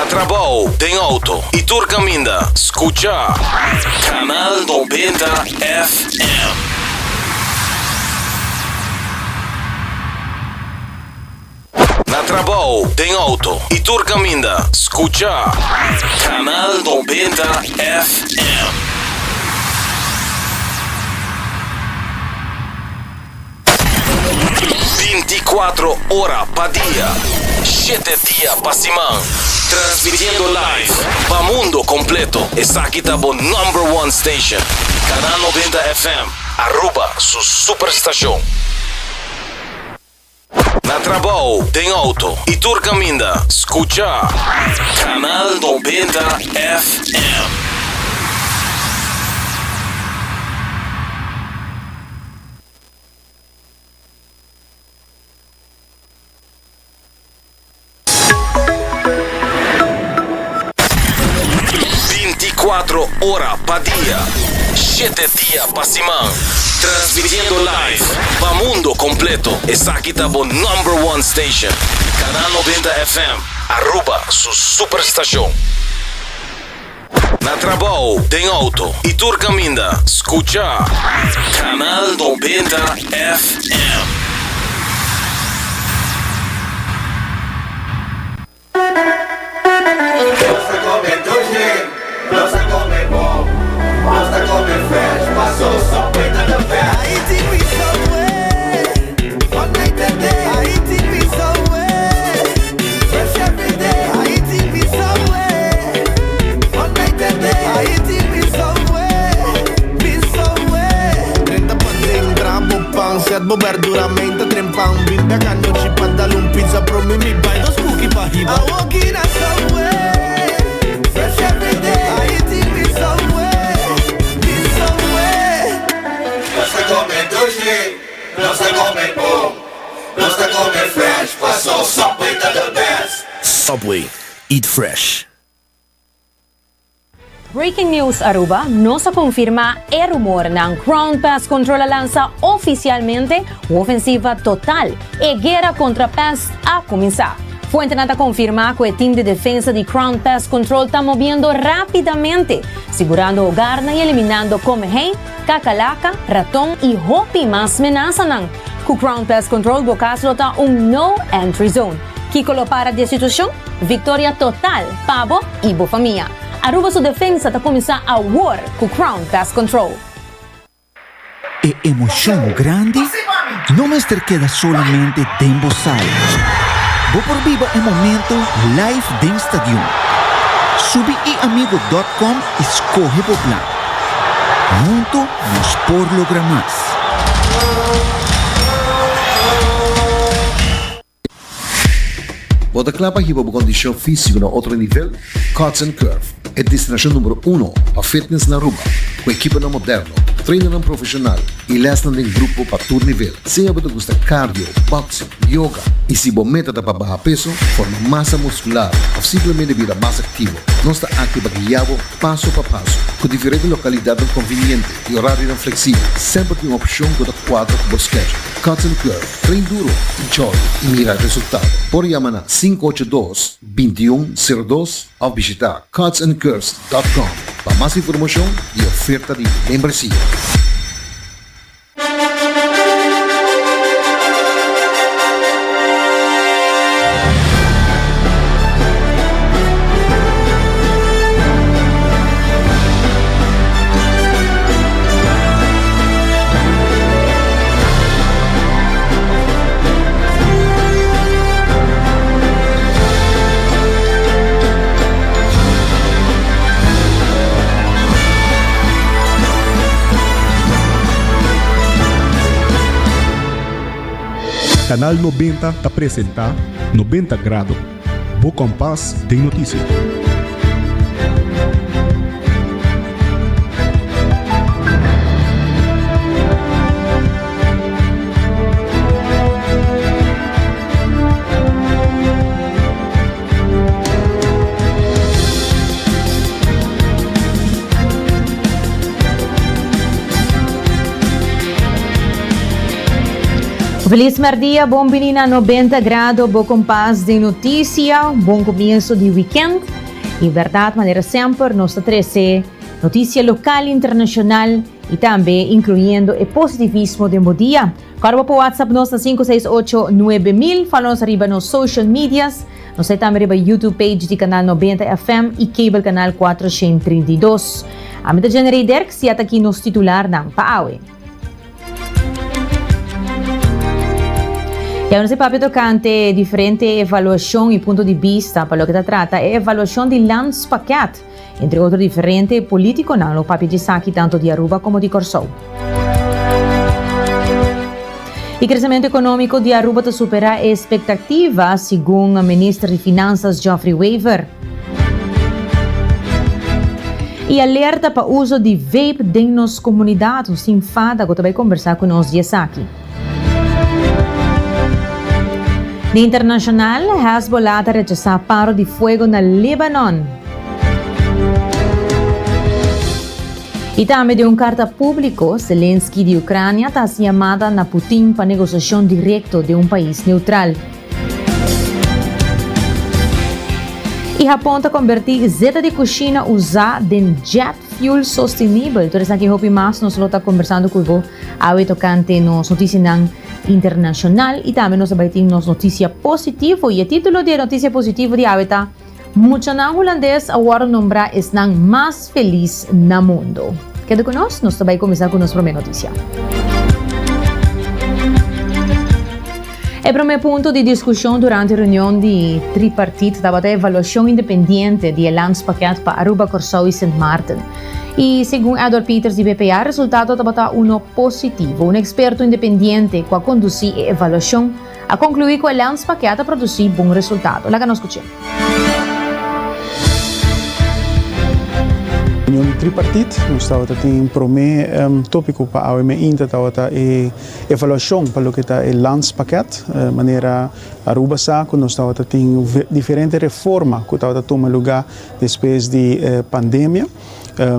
Na trabou, den auto y tur caminda, scucha Canal 90 FM. Na trabou, den auto y tur caminda, scucha Canal 90 FM. 24 ora pa dia, shete dia pa siman, transmitiendo live pa mundo completo. Esaki ta bo number one station, Canal 90 FM, Aruba su superstacion. Na trabou, den auto y tur caminda, scucha Canal 90 FM. 24 ora pa dia, shete dia pa siman, transmitiendo live pa mundo completo. Esaki ta bo number one station, Canal 90 FM, Aruba su superstacion. Na trabou, den auto y tur caminda, scucha Canal 90 FM. Nos ta come dushi, nos ta come bon, nos ta come fresh, paso Subway ta the best. Haiti mi Subway, all night and day. Haiti mi Subway, fresh every day. Haiti mi Subway, all night and day. Haiti mi Subway, mi Subway. Drenta paden, traha bo pan, set bo berdura, menta trempan. Bin bek anochi pa dal un pizza, prome mi bai dos cookie pa hiba. Awoki na Subway, fresh every day. Haiti mi Subway, mi Subway. Nos ta come dushi, nos ta come bon, nos ta come fresh, paso Subway ta the best. Subway, eat fresh. Breaking News Aruba, Nos a confirma e rumornan, Crown Pest Control a lansa oficialmente un ofensiva total. E guera contra pest a cuminsa. Fuentenan ta confirma cu e team di defensa di Crown Pest Control ta moviendo rapidamente, sigurando hogarnan y eliminando comehei, cacalaca, raton y hopi mas menasanan. Cu Crown Pest Control bo cas lo ta un no entry zone. Kico lo para di e situacion? Victoria total pa bo y bo famia. Aruba su defensa ta cuminsa awor cu Crown Pest Control. E emocion grandi no mester keda solamente den bo sala. Bo por biba e momento live den stadion. Subi iamigo dot com y scoge bo plan. Hunto nos por logra mas. Bo ta kla pa hiba bo kondishon físiko na otro nivel? Cuts and Curve, e destinashon numero uno pa fitness na Aruba, ku ekiponan moderno, trainernan profeshonal i lèsnan den grupo pa tur nivel. Sea bo ta gusta cardio, boxing, yoga i si bo meta ta pa baha peso, forma masa muskular òf simplemente bira mas aktivo, nos ta aki pa guia bo paso pa paso. Ku diferente lokalidatnan konviniente i orarionan fleksibel, semper tin un opshon ku ta kuadra ku bo schedule. Cuts and Curve. Train duro, enjoy y mira e resultado. Por yama na 582 21 02 of bishita cutsandcurves.com pa mas informacion y oferta di membresia. Canal 90 ta presenta 90 Grado, bo kompas den notisia. Feliz merdia, bon bini na 90 Grado, bo kompas di noticia, bon comienzo di weekend. Y berdad, manera semper, nos ta trece noticia local, internacional y tambe incluyendo e positivismo den bo dia. Corda bo por WhatsApp nos na 568 9000, follow nos riba nos social medias, nos ta tambe riba YouTube page di Canal 90 FM y Cable Canal 432. Ami ta Jenny Rey Dirks y ata aki nos titularnan pa awe. Ya nos a papia tocante diferente evaluacion y punto di bista pa loke ta trata e evaluacion di landspakket. Entre otro diferente politiconan lo papia di esaki tanto di Aruba como di Corsou. E crecemento economico di Aruba ta supera e expectativa, segun Minister di Finanzas Geoffrey Wever. Y alerta pa uso di vape den nos comunidad. Nos tin Fada cu ta bay conversa cu nos di esaki. Di internacional, Hezbollah ta rechasa paro di fuego na Libanon. Y tambe den un carta publico, Zelensky di Ucrania ta haci yamada na Putin pa negociacion directo den un pais neutral. Y Japon ta converti zeta di cushina usa den jet fuel sostenibel. Tur esaki hopi mas nos lo ta conversando cu bo awe tocante nos noticianan internacional y tambe nos ta bay tin nos noticia positivo. Y e titulo di e noticia positivo di awe ta Muchanan Hulandes a wòrdu nombrá esnan mas felis na mundu. Keda ku nos, nos ta bai kuminsá ku nos promé notisia. E promé punto di diskushon durante reunion di tripartit tabata e evaluashon independiente di e landspakket pa Aruba, Kòrsou i Sint Maarten. I segun Edward Pieters di BPA, resultado tabata uno positivo. Un eksperto independiente ku a kondusí e evaluashon A conclui cu e landspakket a produci bon resultado. Laga nos scuch'é. Reunion di tripartit, nos tabata tin prome topico pa awe meinta tabata e evaluacion pa loke ta e landspakket. Manera Aruba sa cu nos tabata tin diferente reforma cu tabata tuma luga despues di pandemia.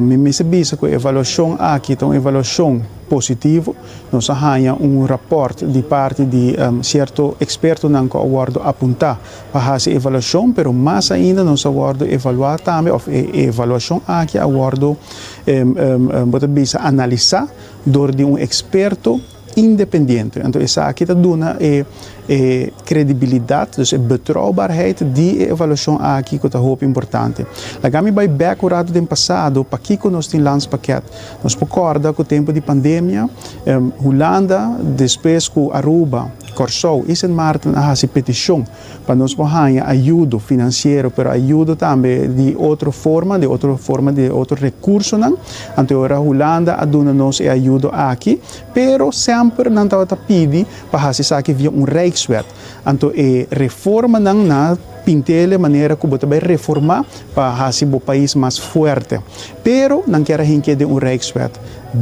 Mi mester bisa cu e evaluacion aki ta un evaluacion positivo. Nos a haña un rapòrt di parti di sierto ekspertonan ku a wòrdu apuntá pa hasi evaluashon, pero mas ainda nos a wòrdu evaluá tambe òf e evaluashon aki a wòrdu bo ta bisa analisá dor di un eksperto independiente. Anto esaki ta duna e E credibilidad, dus e betrouwbaarheid di e evaluacion aki cu ta hopi importante. Laga mi bay bek un rato den pasado, pakico nos tin landspakket? Nos por corda cu tempo di pandemia, Hulanda, despues cu Aruba, Corsou y Sint Maarten a haci peticion pa nos por haya ayudo financiero, pero ayudo tambe di otro forma, di otro forma, di otro recursonan, anto ora Hulanda a duna nos e ayudo aki, pero semper nan tabata pidi pa hasi esaki via un Rijkswet. Anto e reformanan na pintele manera ku bo ta bai reformá pa hasi bo pais mas fuerte. Pero nan kier a hink'é den un Rijkswet.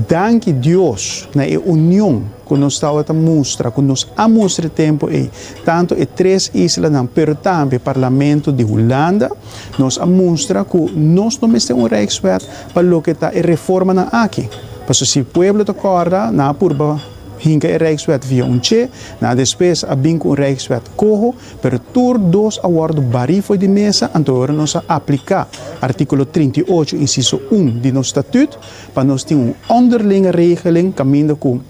Danki Dios na e union ku nos tabata mustra, ku nos a mustra e tempu ei, tantu e tres islanan pero tambe Parlamento di Hulanda, nos a mustra ku nos no mester un Rijkswet pa loke ta e reformanan aki. Pasobra si pueblo ta kòrda, nan a purba. Hinka e Rijkswet via un che, na despues a bin ku un Rijkswet koho, pero tur dos a wòrdu barí fo'i di mesa, anto ora nos a apliká artíkulo 38 insiso un di nos statüt pa nos tin un onderlinge regeling kaminda ku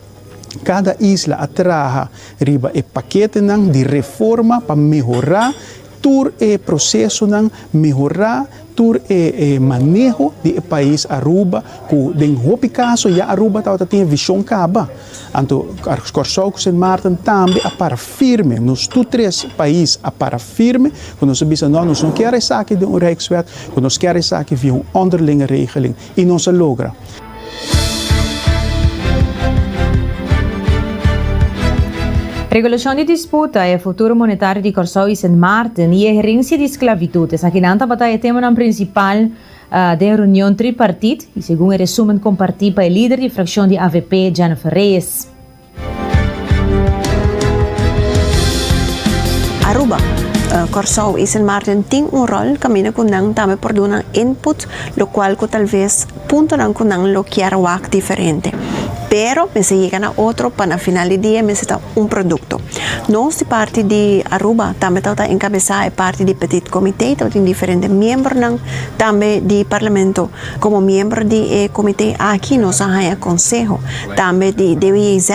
kada isla a traha riba e paketenan di reforma pa mehorá tur e procesonan, mehora tur e maneho di e pais Aruba cu den hopi caso ya Aruba tabata tin e vision caba. Anto Corsou cu Sint Maarten tambe a para firme, nos tur tres pais a para firme cu nos a bisa no, nos no kier esaki den un Rijkswet, cu nos kier esaki via un onderlinge regeling y nos a logra. Regulacion di disputa, e futuro monetario di Kòrsou i Sint Maarten i e herencia di sclavitud, esakinan tabata e temanan principal den e reunion tripartit i segun e resumen comparti pa e lider di fraccion di avp, Jennifer Reyes. Aruba, Kòrsou i Sint Maarten tin un ròl kaminda ku nan tambe por duna input lokual ku talves puntonan ku nan lo kier wak diferente. Pero mester yega na otro pa na final di dia mester ta un producto. Nos di parti di Aruba tambe tabata encabeza e parti di Petit Comité, tabatin diferente miembronan tambe di Parlamento. Como miembro di e comité aki nos a haya conseho tambe di DWJZ,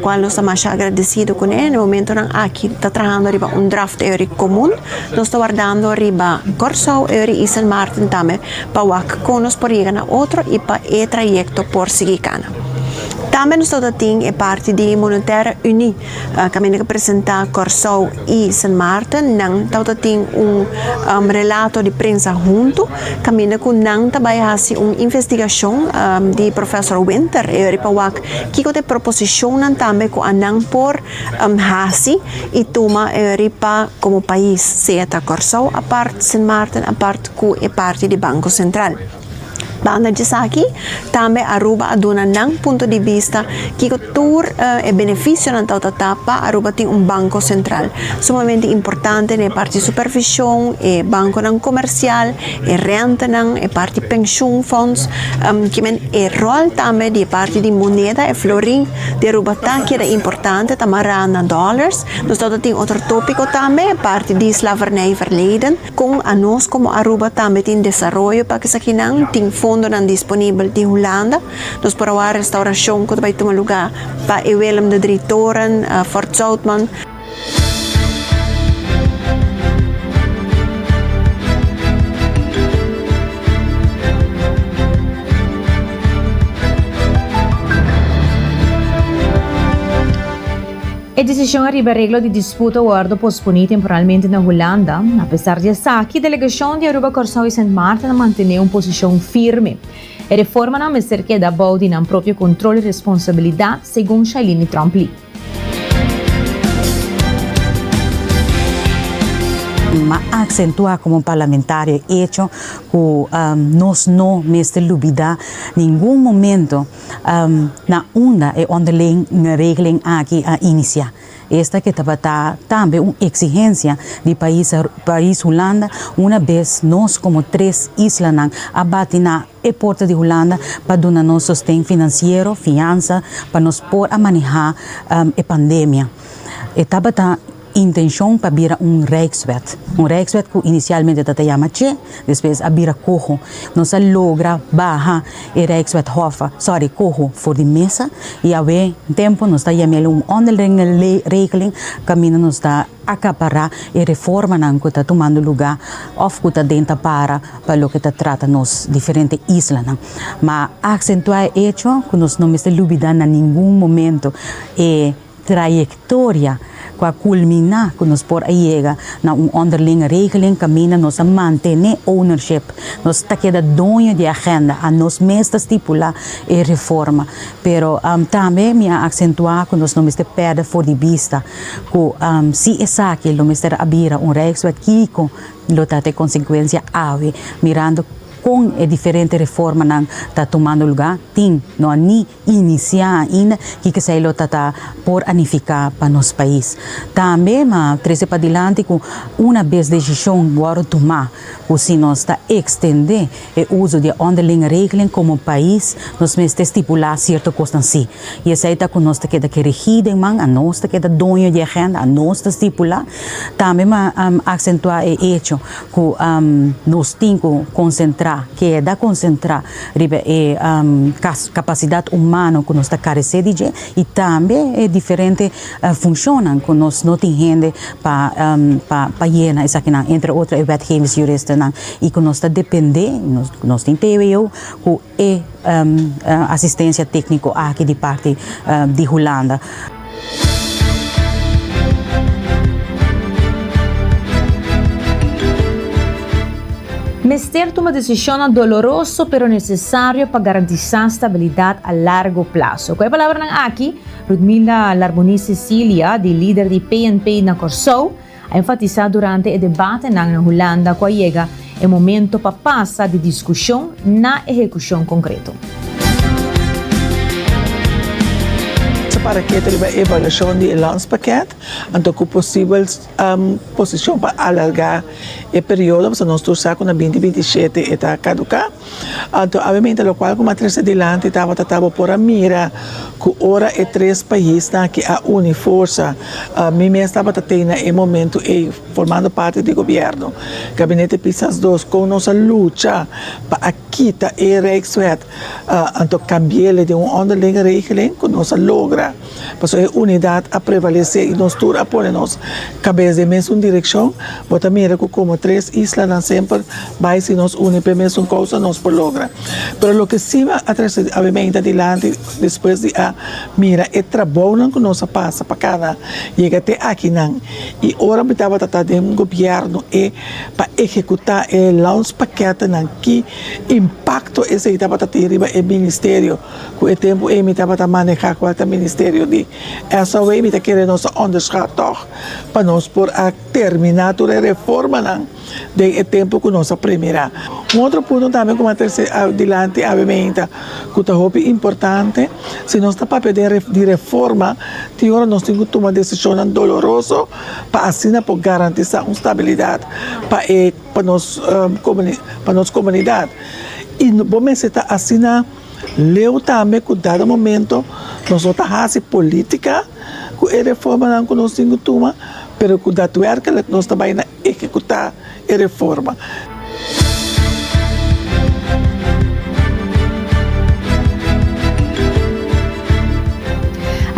cual nos ta masha agradecido cune. Na e momentonan aki ta trahando riba un draft euri comun. Nos ta wardando riba Corsou euri y Sint Maarten tambe pa wak kon nos por yega na otro i pa e trayekto por sigui kana. Tambe nos tabata tin e parti di Monetaire Unie kaminda ku presentá Kòrsou i Sint Maarten. Nan tabata tin un relato di prensa huntu kaminda ku nan ta bai hasi un investigashon di Professor Winter e pa wak kiko ta e proposishonnan tambe ku anan por hasi i tuma e pa komo pais sea ta Kòrsou apart, Sint Maarten apart. Ku e parti di Banko Sentral. Banda di esaki, tambe Aruba a duna nan punto di bista kiko tur e benefisionan ta ta pa Aruba tin un Banko Sentral. Sumamente importante den e parti supervishon, e bankonan komersial, e rentenan, e parti penshunfonds, kimen e ròl tambe di e parti di moneda, e florin di Aruba ta keda importante, ta mará na dòlars. Nos ta tin otro tópiko tambe, e parti di slavernijverleden. Kon anos komo Aruba tambe tin desaroyo pa esakinan, tin fondonan disponibel di Hulanda. Nos por a wak restaurashon ku ta bai tuma lugá pa e Willem de Drie Toren, Fort Zoutman. E desishon ariba areglo di disputa wòrdu posponí temporalmente na Hulanda. Apesar di esaki, delegashon di Aruba, Kòrsou i Sint Maarten a mantené un posishon firme. E reformanan mester keda bou di nan propio kontrol i responsabilidat, segun Shailini Tromp-Lee. M'a aksentuá komo parlamentario e echo ku nos no mester lubidá ningun momento Na unda e onderlinge regeling aki a inicia? Esta ke tabata tambe un exigencia di pais pais Hulanda una bes nos como tres islanan a bati na e porta di Hulanda pa duna nos sosten financiero, fiansa, pa nos por a maneha e pandemia. E tabata Intencion pa bira un Rijkswet. Un Rijkswet cu inicialmente ta ta yama Che, despues a bira Coho. Nos a logra baha e Rijkswet Hoffa, sorry, Coho for di mesa y awe tempo nos ta yam'el un onderlinge regeling caminda nos ta acapara e reformanan cu ta tumando luga of cu ta den ta para pa loke ta trata nos diferente islanan. Ma accentua e hecho cu nos no mester lubida na ningun momento e. Trayektoria ku a kulminá ku nos por a yega na un onderlinge regeling kaminda nos a mantené ownership, nos ta keda doño di e agenda, a nos mes ta stipulá e reforma. Pero tambe mi a aksentuá ku nos no mester pèrdè for di bista ku si esaki lo mester a bira un Rijkswet kiko lo ta e konsekuensia awe mirando kon e diferente reformanan ta tumando lugá tin no a ni Inisiá ainda kiko esei lo ta ta por a nifiká pa nos pais. Tambe m'a trese padilanti ku una bes desishon wòrdu tumá ku si nos ta ekstendé e uso di e onderlinge regeling komo pais nos mester stipulá sierto kosnan sí. I esei ta ku nos ta keda ke regí den man, anos ta keda doño di e agenda, anos ta stipulá. Tambe m'a aksentuá e echo ku nos tin ku konsentrá, keda konsentrá riba e kapasidat humano ku nos ta karesé di dje i tambe e diferente funshonnan ku nos no tin hende pa pa yena esakinan, entre otro e wetgevingsjuristennan i ku nos ta dependé, nos tin TWO ku e asistensia tékniko aki di parti di Hulanda. Mester tuma desishonnan doloroso pero nesesario pa garantisá stabilidat a largo plaso. Ku e palabranan aki, Rudmila Larmonie-Cecilia, di lider di PNP na Kòrsou, a enfatisá durante e debatenan na Hulanda ku a yega e momento pa pasa di diskushon na ehekushon konkreto. a para ketu riba e evaluashon di e landspakket, anto ku posibel posishon pa alargá e periodo, pasobra nos tur sa ku na binti 27 e ta kaduká. Anto awemente lokual ku mi a trese dilanti tabata ta bo por a mira ku ora e tres paisnan aki a uni forsa, mi mes tabata tei na e momento ei formando parti di gobièrnu, Gabinete Pisas dos, kon nos a lucha pa a kita e Rijkswet anto kambi'el den un onderlinge regeling ku nos a logra. Pasobra e unidat a prevalesé i nos tur a pone nos kabes den mesun direkshon. Bo ta mira ku komo tres islanan semper bai si nos uni p'e mesun kousa nos por logra. Pero loke sí mi a trese awe dilanti despues di a mira e trabounan ku nos a pasa pa kana yega te akinan i ora mi tabata ta den gobièrnu e pa ehekutá e landspakketnan ki impakto esei tabata tin riba e ministerio. Ku e tempu ei mi tabata manehá kual ta ministerio di SOA, mi ta kere nos a onderschat tòg pa nos por a terminá tur e reformanan den e tempu ku nos a premirá. Un otro punto tambe ku mi a trese dilanti awe meinta ku ta hopi importante, si nos ta papia den di reforma tin ora nos tin ku tuma desishonnan doloroso pa asina por garantisá un stabilidat pa e pa nos pa nos komunidat. I bo mester ta asina. Leu tambe ku dado momento nos no ta hasi polítika ku e reformanan ku nos tin ku tuma, pero ku daadwerkelijk nos ta bai na ehekutá e reforma.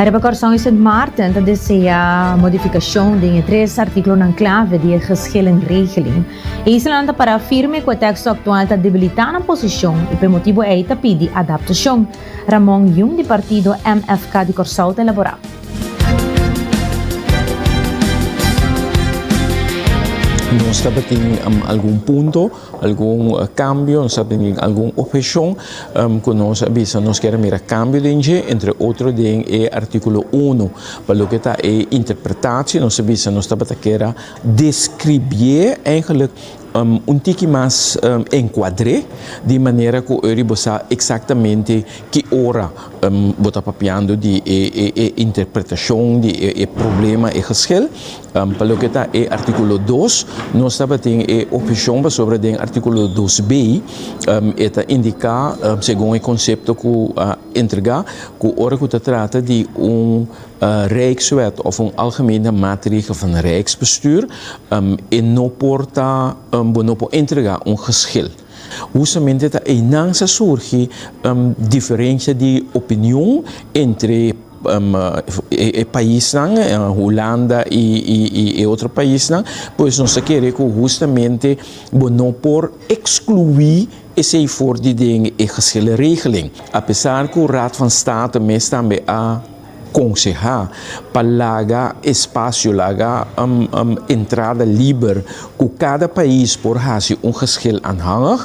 Ariba Kòrsou i Sint Maarten ta desea modifikashon den e tres artíkulonan klave di e Geschillenregeling. E islanan ta pará firme ku e teksto aktual ta debilitá nan posishon i pa e motibu ei ta pidi adaptashon. Ramon Jung di partido MFK di Kòrsou ta elaborá. Nos tabatin algun punto, algun kambio, nos tabatin algun opheshon ku nos a bisa nos kier a mira kambio den dje, entre otro den e artíkulo uno. Pa loke ta e interpretatie nos a bisa nos tabata kier a Describié eigenlijk un tiki mas encuadré di manera cu ori bo sa exactamente ki ora bo ta papiando di e interpretacion di e problema, e geschil. Pa loke ta e articulo dos, nos tabatin e obhecion pasobra den articulo dos B e ta indica segun e concepto cu a entrega cu ora cu ta trata di un Rijkswet of un algemene maatregel van Rijksbestuur, e no por ta, bo no por entrega un geschil. Hustamente ta einan sa surgi diferencia di opinion entre e paisnan, Hulanda y e otro paisnan, pues nos ta kere cu hustamente bo no por exclui esey for di den e geschillenregeling, apesar cu Raad van State mes tambe a Konsehá pa laga espasio, laga entrada liber ku kada pais por hasi un geschil aanhangig.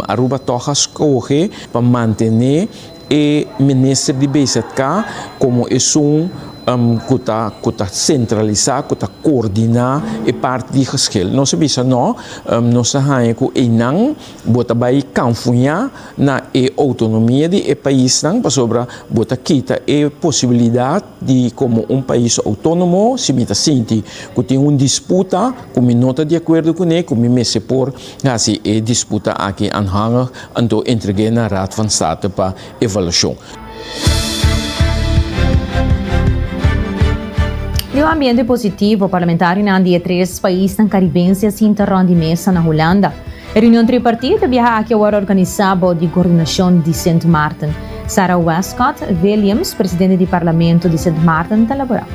Aruba tòg a skohe pa mantené e minister di BZK komo esun ku ta ku ta sentralisá, ku ta koordiná e parti di geschil. Nos a bisa nò, nos a haña ku einan bo ta bai kanfuñá na e outonomia di e paisnan pasobra bo ta kita e posibilidat di komo un pais outónomo si mi ta sinti ku tin un disputa ku mi no ta di akuerdo kuné ku mi mester por hasi e disputa aki aanhangig anto entreg'é na Raad van State pa evaluashon. Den un ambiente positivo, parlamentarionan di e tres paisnan karibense a sinta rònt di mesa na Hulanda. E reunion tripartito e biaha aki a wòrdu organisá bou di gordinashon di Sint Maarten. Sarah Westcott Williams, presidente di Parlamento di Sint Maarten ta laborá.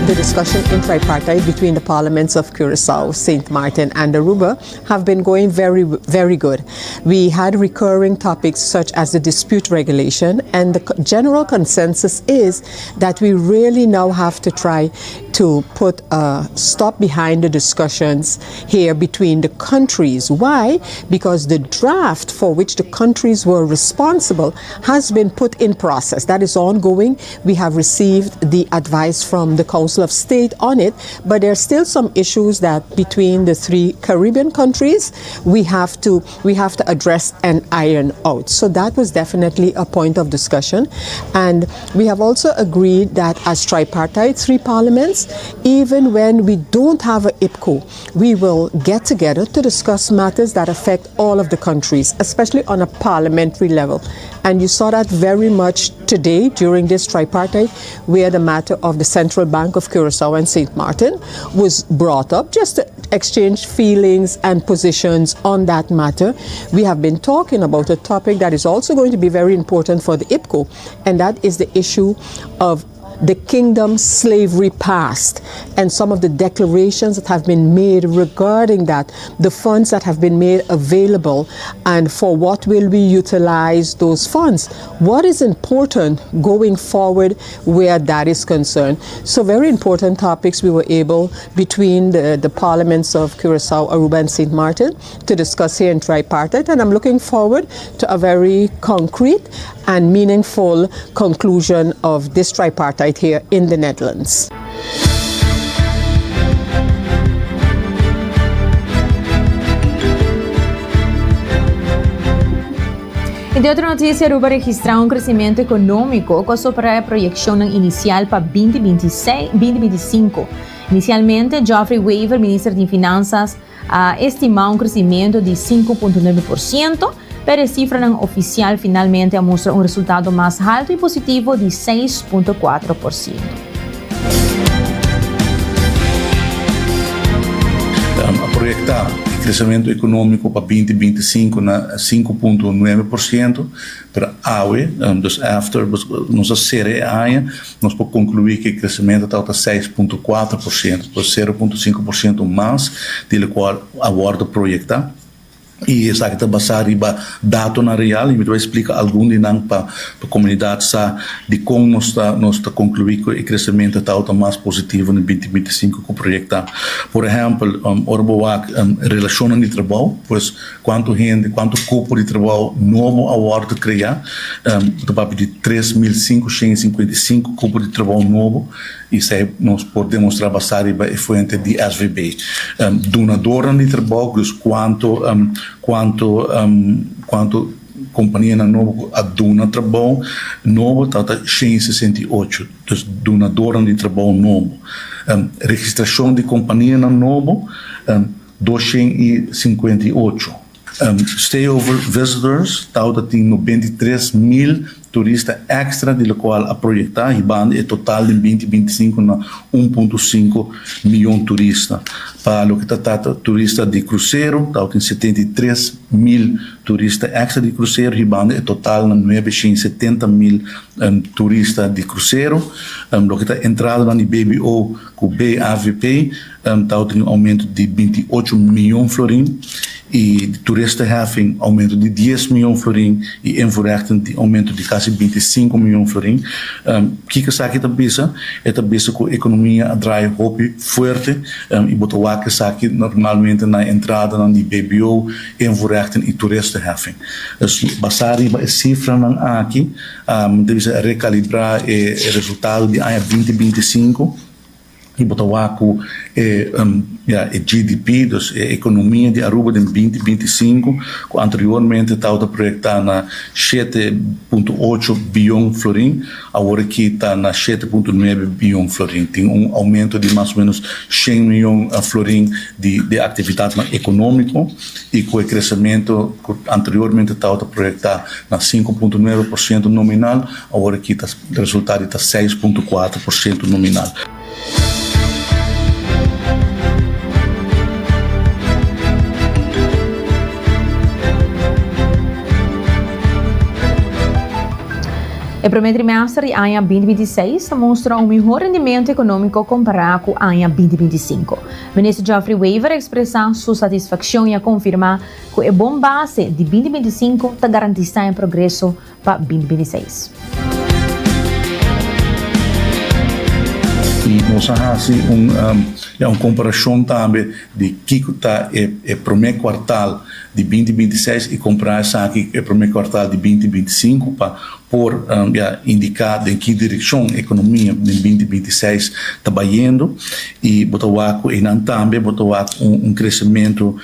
The discussion in tripartite between the parliaments of Curaçao, Sint Maarten and Aruba have been going very, very good. We had recurring topics such as the dispute regulation and the general consensus is that we really now have to try to to put a stop behind the discussions here between the countries. Why? Because the draft for which the countries were responsible has been put in process. That is ongoing. We have received the advice from the Council of State on it, but there are still some issues that between the three Caribbean countries we have to we have to address and iron out. So that was definitely a point of discussion. And we have also agreed that as tripartite three parliaments, even when we don't have a IPCO, we will get together to discuss matters that affect all of the countries, especially on a parliamentary level. And you saw that very much today during this tripartite, where the matter of the Central Bank of Curacao and St. Martin was brought up, just to exchange feelings and positions on that matter. We have been talking about a topic that is also going to be very important for the IPCO, and that is the issue of the kingdom's slavery past and some of the declarations that have been made regarding that, the funds that have been made available, and for what will we utilize those funds. What is important going forward where that is concerned? So very important topics we were able between the, the parliaments of Curacao, Aruba and St. Martin to discuss here in tripartite and I'm looking forward to a very concrete and meaningful conclusion of this tripartite here in the Netherlands. Y den otro noticia, Aruba a registra un crecimento economico cu a supera e proyeccionnan inicial pa 2025. Inicialmente, Geoffrey Wever, minister di Finanzas, A estimá un kresimentu di 5.9%, pero e sifranan ofisial finalmente a mustra un resultado mas haltu i positivo di 6.4%. A proyektá e kresementu ekonómiko pa 2025 na 5.9%, pero awe, dus after nos a sera e aña, Nos por konkluí ku e kresementu tabata 6.4%, pues 0.5% mas di lokual a wòrdu proyektá. I esaki ta basá riba datonan real i mi ta bai splika algun di nan pa komunidat sa dikon nos ta nos ta konkluí ku e kresementu tabata mas positivo na 2025 ku proyektá. Por ehèmpel, ora bo wak relashonnan di trabou, pues Kuantu hende, kuantu kupo di trabou nobo a wòrdu kreá? Bo ta papia di 3.555 kupo di trabou nobo i esei nos por demostrá basá riba e fuente di SVB. Dunadornan di trabou, dus kuantu kuantu kuantu kompanianan nobo ku a duna trabou nobo tabata 168, dus dunadornan di trabou nobo. Registrashon di kompanianan nobo. 258. Stayover visitors tawata tin 93 mil turista extra di locual a proyecta hibando e total den 2025 na 1.5 miyon turista. Pa loke ta trata turista di crucero tawatin 73 mil turista extra di crucero hibando e total na 970 mil turista di crucero. Loke ta entradanan di BBO cu BAVP Tawata tin un aumento di 28 miyon florin y di toeristenheffing aumento di 10 miyon florin y invoerrechten tin aumento di casi 25 miyon florin. Kico esaki ta bisa? E ta bisa cu economia a draai hopi fuerte y bo ta wak esaki normalmente na entradanan di BBO, invoerrechten y toeristenheffing. Dus basa riba e cifranan aki ta bisa recalibra e resultado di aña 2025. I bo ta wak ku e ya e GDP, dus e ekonomia di Aruba den 2025, ku anteriormente tabata proyektá na 7.8 bion florin, awor aki ta na 7.9 bion florin. Tin un oumento di mas o ménos 100 mion florin di di aktividatnan ekonómiko i ku e kresementu ku anteriormente tabata proyektá na 5.9 por siento nominal, Awor aki ta resulta di ta 6.4% nominal. E prome trimester di aña 2026 ta mustra un mihor rendimento economico compara cu aña 2025. Minister Geoffrey Wever a expresa su satisfaccion y a confirma cu e bon base di 2025 ta garantisa e progreso pa 2026. I nos a hasi un ya un komparashon tambe di kiko ta e e promé kuartal di binti binti seis i kompará esaki ku e promé kuartal di binti binti sinku pa por ya indiká den ki direkshon ekonomia den binti binti seis ta bayendo i bo ta wak ku einan tambe bo ta wak un un kresementu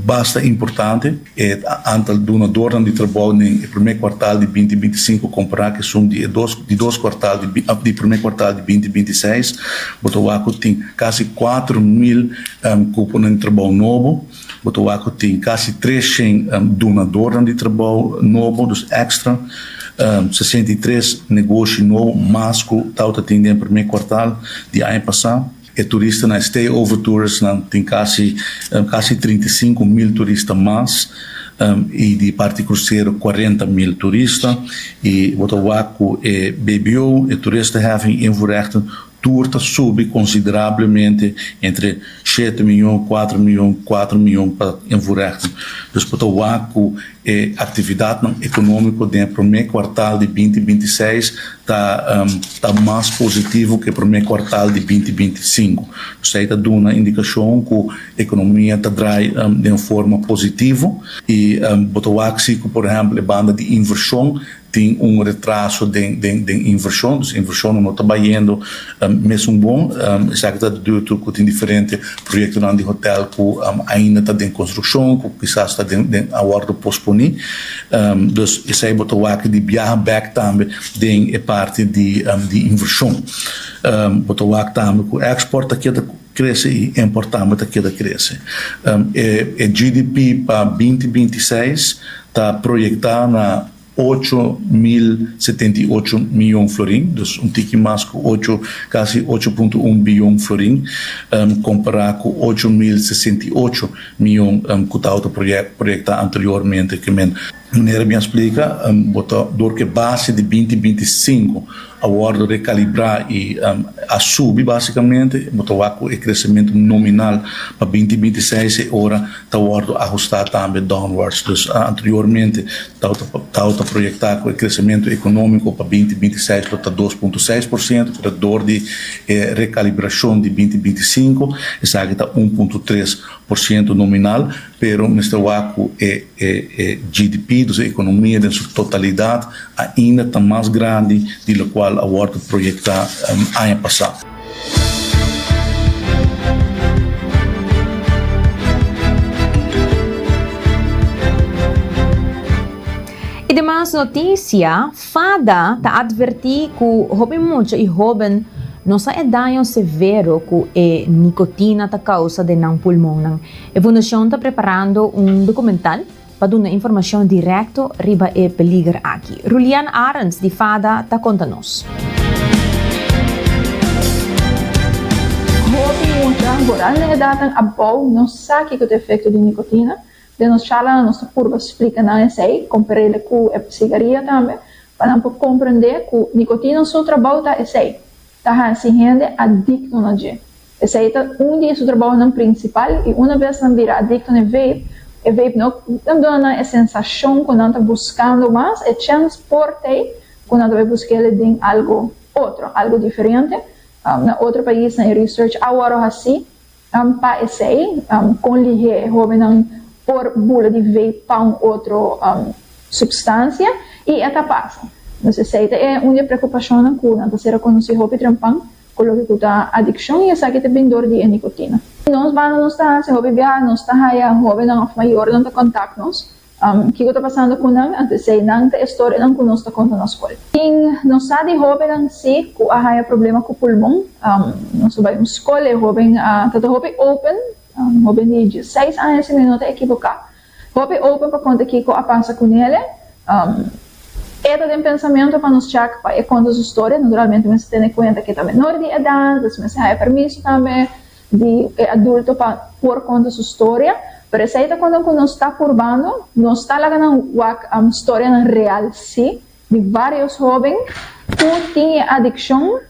basta importante. E aantal dunadornan di trabou den e promé kuartal di binti binti sinku kompará ku esun di e dos di dos kuartal di di promé kuartal di binti binti seis, bo ta wak ku tin kasi 4000 kuponan di trabou nobo, bo ta wak ku tin kasi 300 dunadornan di trabou nobo, dus èkstra, 63 negoshi nobo mas ku tabata tin den e promé kuartal di aña pasá. E turistanan, e stay-over touristnan, tin kasi kasi 35 mil turista mas i di parti krusero 40 mil turista. I bo ta wak ku e BBO, e toeristenheffing, invoerrechten, tur ta subi konsiderablemente entre 7 mion, 4 mion, 4 mion pa invoerrechten. Dus bo ta wak ku e aktividatnan ekonómiko den e promé kuartal di 2026 ta mas positivo ku e promé kuartal di 2025. Esei ta duna indikashon ku ekonomia ta drai den un forma positivo i bo ta wak si ku por ehèmpel e banda di invershon tin un retraso den den den invershon, dus invershon no ta bayendo mesun bon. Esaki ta due to ku tin diferente proyektonan di hotel ku ainda ta den konstrukshon, ku kisas ta den den a wòrdu posponí. Dus esei bo ta wak di biaha bèk tambe den e parti di di invershon. Bo ta wak tambe ku èkspòrt ta keda krese i import tambe ta keda krese. E GDP pa 2026 ta proyektá na 8078 mion florin, dus un tiki mas ku ocho, kasi 8.1 bion florin, kompará ku 8068 mion ku tabata proyektá anteriormente. Ke men, manera mi a splika, bo ta dor ku e base di 2025 a wòrdu rekalibrá i a subi básikamente, bo ta wak ku e kresementu nominal pa 2026 e ora ta wòrdu ahustá tambe downwards. Dus anteriormente tabata proyektá ku e kresementu ekonómiko pa 2026 lo ta 2.6%, pero dor di e rekalibrashon di 2025 esaki ta 1.3% nominal, pero mester wak ku e e GDP, dus e ekonomia den su totalidat, ainda ta mas grandi di lokual a wòrdu proyektá aña pasá. I demas notisia, Fada ta atvertí ku hopi mucha i hóben no sa e daño severo ku e nikotina ta kousa den nan pulmonnan. E fundashon ta preparando un dokumental pa duna informashon direkto riba e peliger aki. Rulian Arends di Fada ta konta nos. Hopi mucha, vooral na edatnan abou, no sa kiko ta efekto di nikotina. Den nos charlanan nos ta purba splika nan esei, kompar'é ku e sigaria tambe, pa nan por komprendé ku nikotina su trabou ta esei, ta hasi hende adikto na dje. Esei ta un di su trabounan prinsipal i una bes nan bira adikto na e vape, e vape no ta duna nan e sensashon ku nan ta buskando mas, e chèns por t'ei ku nan ta bai busk'el den algu otro, algu diferente. Na otro paisnan e research a wòrdu hasí pa esei, kon lihé e hóbennan por bula di vape pa un otro supstansia i e ta pasa. Entonces esei ta e un di e preokupashonnan ku nan ta ser rekonosí hopi trempan. Ku loke ku ta adikshon i esaki ta bin dor di e nikotina. Nos banda nos ta hasi hopi biaha nos ta haya hobennan òf mayornan ta kontak nos kiko ta pasando ku nan, anto esei nan ta e storianan ku nos ta konta na skol. Tin nos sa di hobennan si ku a haya problema ku pulmon, nos a bai un skol e hoben a ta ta hopi open, hoben di 16 aña si mi no ta ekiboká, Hopi open pa konta kiko a pasa ku nele. E ta den pensamentu pa nos chèk pa e konta su storia. Naturalmente mester tene kuenta ku e ta menor di edat, dus mester haya permiso tambe di e adulto pa por konta su storia. Pero esei ta konta ku nos ta purbando. Nos ta laga nan wak storianan real sí, di vários hóben ku tin e adikshon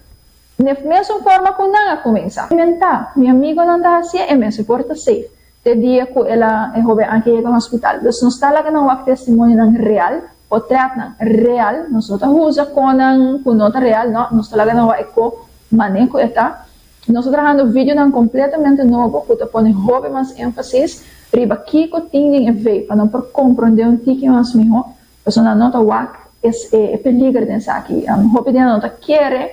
n'e mesun forma ku nan a kuminsá. Mentá, mi amigonan ta hasié, e mester por ta safe. Te dia ku el a e hoben aki yega hospital. Dus nos ta laga nan wak testimonionan real, potretnan real, nos no ta usa konan ku no ta real, no, nos ta laga nan wak e ko. mane ku e ta. Nos ta trahando videonan kompletamente nobo ku ta pone hopi mas énfasis riba kiko tin den e vape pa nan por komprondé un tiki mas mihó, pasobra nan no ta wak e peliger den esaki. Hopi di nan no ta kere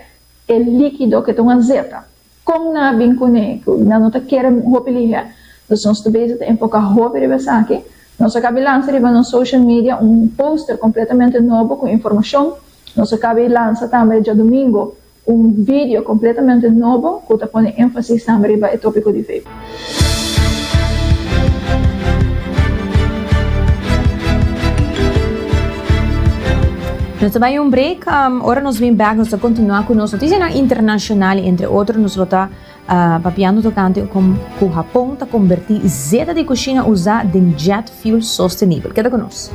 e líkido ke ta un azeta. Kon nan a bin kuné ku nan no ta kere hopi lihé? Dus nos ta bezig ta enfoká hopi riba esaki. Nos a kabi lansa riba nos social media un poster kompletamente nobo ku informashon. Nos a kabi lansa tambe djadumingu Un video completamente nobo cu ta pone enfasis tambe riba e topico di vape. Nos ta bai un break, ora nos bin bek nos ta continua cu nos noticianan internacional y entre otro nos lo ta papiando tocante con cu Japon ta converti zeta di cushina usa den jet fuel sostenibel. Keda cu nos.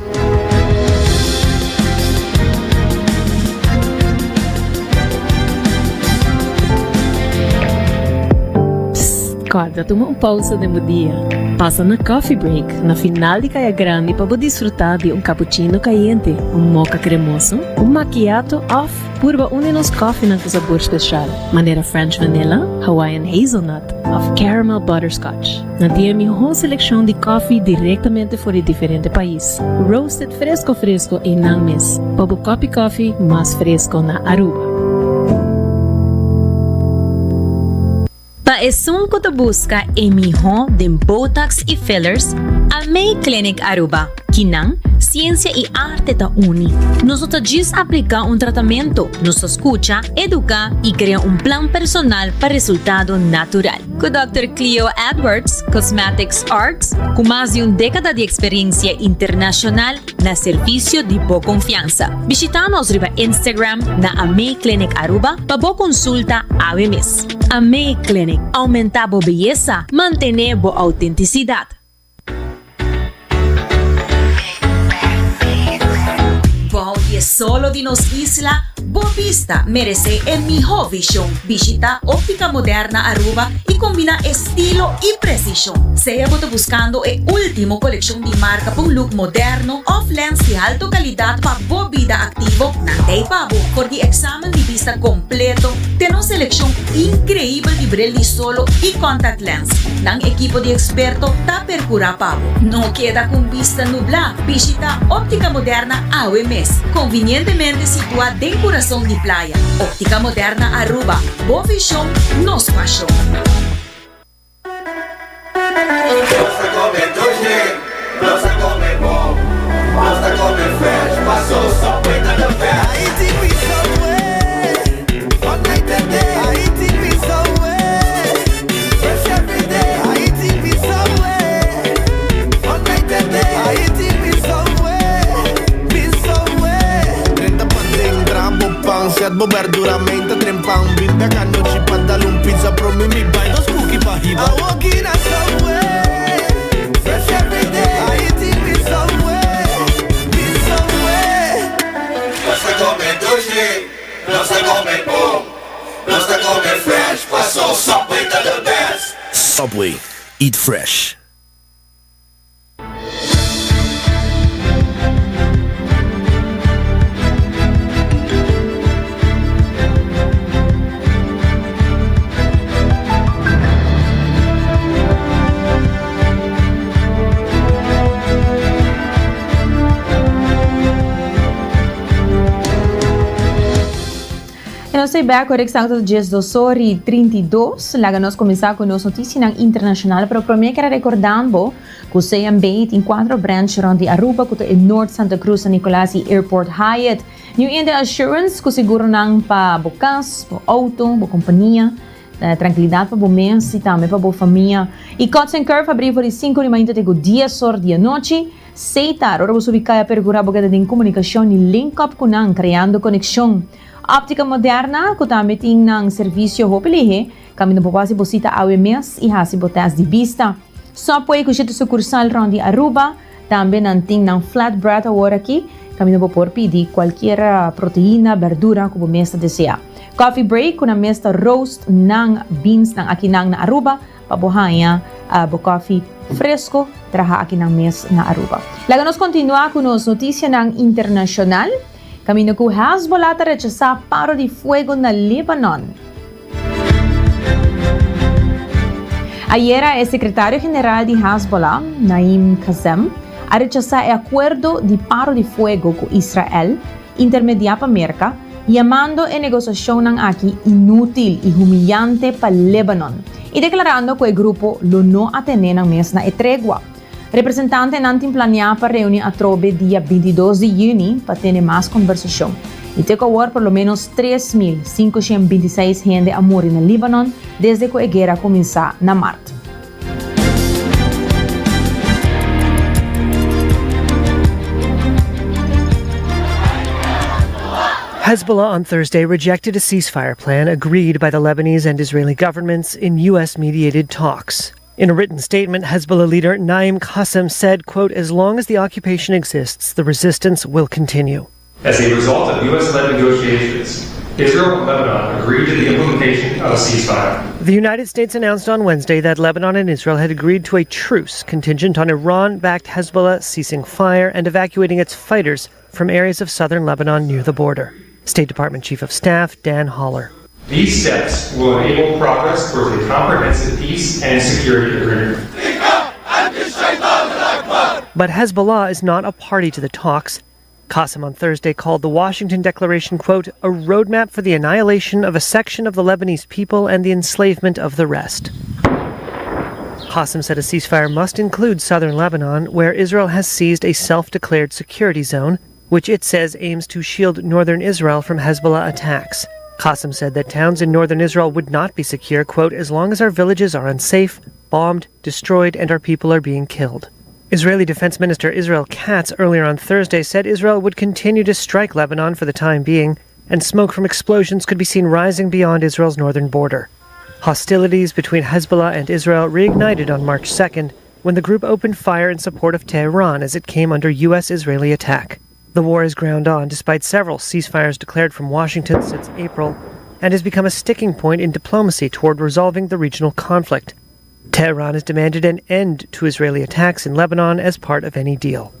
Psst, kòrda tuma un pousa den bo dia. Pasa na Coffee Break na final di Kaya Grandi pa bo disfrutá di un cappuccino kayente, un mocha kremoso, un macchiato òf purba un di nos kòfinan ku sabor speshal, manera French Vanilla, Hawaiian Hazelnut òf Caramel Butterscotch. Nan tin e mihó selekshon di kòfi direktamente for di diferente pais, roasted fresko fresko einan mes, pa bo kòpi kòfi mas fresko na Aruba. Pa esun ku ta buska e mihó den botox i fillers, Amei Clinic Aruba, kinan siensia i arte ta uni. Nos no ta djis apliká un tratamentu, nos ta skucha, eduká i krea un plan personal pa resultado natural. Ku Dòkter Cleo Edwards, Cosmetics Arts, ku mas di un dékada di eksperensia internashonal na servisio di bo konfiansa. Bishitá nos riba Instagram na Amei Clinic Aruba pa bo konsulta awe mes. Amei Clinic, oumentá bo beyesa, mantené bo outentisidat. Bou di e solo di nos isla, bo bista meresé e mihó vishon. Bishitá Óptica Moderna Aruba i kombiná estilo i presishon. Sea bo ta buskando e último kolekshon di marka pa un look moderno òf lens di alto kalidat pa bo bida aktivo, nan t'ei pa bo. For di eksamen di bista kompleto te nos selekshon inkreibel di bril di solo i contact lens. Nan ekipo di eksperto ta percura pa bo. No keda cu un bista nubla, bishita Optica Moderna awe mes, convinientemente situa den curason di playa. Optica Moderna Aruba, bo vision, nos pasion. Nos ta come dushi, nos ta come bon, nos ta come fresh, paso Subway ta the best. Drenta paden, traha bo pan, Zet bo berdura, meinta tren pan Bin bek anochi pa dal un pizza Promi mi bai dos cookie pa hiba Awoki na Subway Fresh everyday Haiti mi Subway Mi Subway Nos ta come dushi, nos ta come bon, nos ta come fresh, paso Subway ta the best. Subway, eat fresh. E nos ta bek ora exacto ta 12 or y 32. Laga nos cuminsa cu nos noticianan internacional, pero prome kere recordan bo cu CMB tin cuatro branch rond di Aruba cu ta e Noord, Santa Cruz, San Nicolas y Airport Hyatt. New India Assurance cu seguronan pa bo cas, bo auto, bo compania, Trankilidat pa bo mes i tambe pa bo famia. I Cuts and Curve habrí for di sinku di mainta te ku dies or di anochi. Seitar, ora bo subi kaya perkurá bo keda den komunikashon i link up ku nan, kreando konekshon. Optika Moderna, ku tambe tin nan servisio hopi lihé, kaminda bo por hasi bo sita awe mes i hasi bo tèst di bista. Subway ku shete sukursal rònt di Aruba. Tambe nan tin nan flat bread awor aki, kaminda bo por pidi kualkier proteina, berdura ku bo mes ta desea. Coffee break ku nan mes ta roast nan beans nan aki nan na Aruba pa bo haña bo koffie fresco traha aki nan mes na Aruba. Laga nos kontinua ku nos notisianan internashonal, kaminda ku Hezbollah ta rechasá paro di fuego na Libanon. Ayera e sekretario general di Hezbollah, Naim Qassem, a rechasá e akuerdo di paro di fuego ku Israel, intermediá pa Merka, yamando e negosiashonnan aki inútil i humiyante pa Lebanon i deklarando ku e grupo lo no atené nan mes na e tregua. Representantenan tin planeá pa reuní atrobe dia bintidos di yüni pa tene mas kombersashon. I te ku awor por lo ménos 3.526 hende a muri na Líbanon desde ku e guera a kuminsá na mart. Hezbollah on Thursday rejected a ceasefire plan agreed by the Lebanese and Israeli governments in U.S.-mediated talks. In a written statement, Hezbollah leader Naim Qassem said, quote, as long as the occupation exists, the resistance will continue. As a result of U.S.-led negotiations, Israel and Lebanon agreed to the implementation of a ceasefire. The United States announced on Wednesday that Lebanon and Israel had agreed to a truce contingent on Iran-backed Hezbollah ceasing fire and evacuating its fighters from areas of southern Lebanon near the border. State Department Chief of Staff Dan Holler. These steps will enable progress towards a comprehensive peace and security agreement. But Hezbollah is not a party to the talks. Qassem on Thursday called the Washington Declaration, quote, a roadmap for the annihilation of a section of the Lebanese people and the enslavement of the rest. Qassem said a ceasefire must include southern Lebanon, where Israel has seized a self-declared security zone, which it says aims to shield northern Israel from Hezbollah attacks. Qassem said that towns in northern Israel would not be secure, quote, as long as our villages are unsafe, bombed, destroyed, and our people are being killed. Israeli Defense Minister Israel Katz earlier on Thursday said Israel would continue to strike Lebanon for the time being, and smoke from explosions could be seen rising beyond Israel's northern border. Hostilities between Hezbollah and Israel reignited on March 2nd when the group opened fire in support of Tehran as it came under U.S.-Israeli attack. The war has ground on despite several ceasefires declared from Washington since April and has become a sticking point in diplomacy toward resolving the regional conflict. Tehran has demanded an end to Israeli attacks in Lebanon as part of any deal.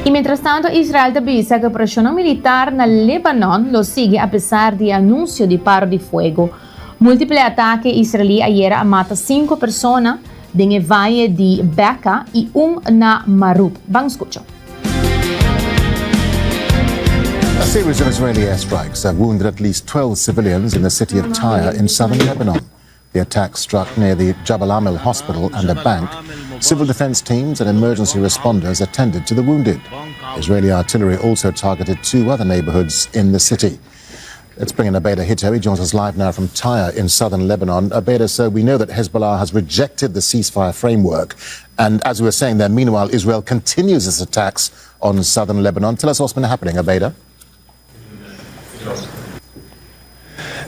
Y mientrastanto Israel ta bisa cu operacionnan militar na Lebanon lo sigui apesar di e anuncio di paro di fuego. Multiple atake israelí ayera a mata cinco persona den e vaye di Bekaa y un na Marub. Ban scucha. A series of Israeli airstrikes have wounded at least 12 civilians in the city of Tyre in southern Lebanon. The attack struck near the Jabal Amel hospital and a bank. Civil defense teams and emergency responders attended to the wounded. Israeli artillery also targeted two other neighborhoods in the city. Let's bring in Abeda Hitto. He joins us live now from Tyre in southern Lebanon. Abeda, so we know that Hezbollah has rejected the ceasefire framework. And as we were saying there, meanwhile, Israel continues its attacks on southern Lebanon. Tell us what's been happening, Abeda.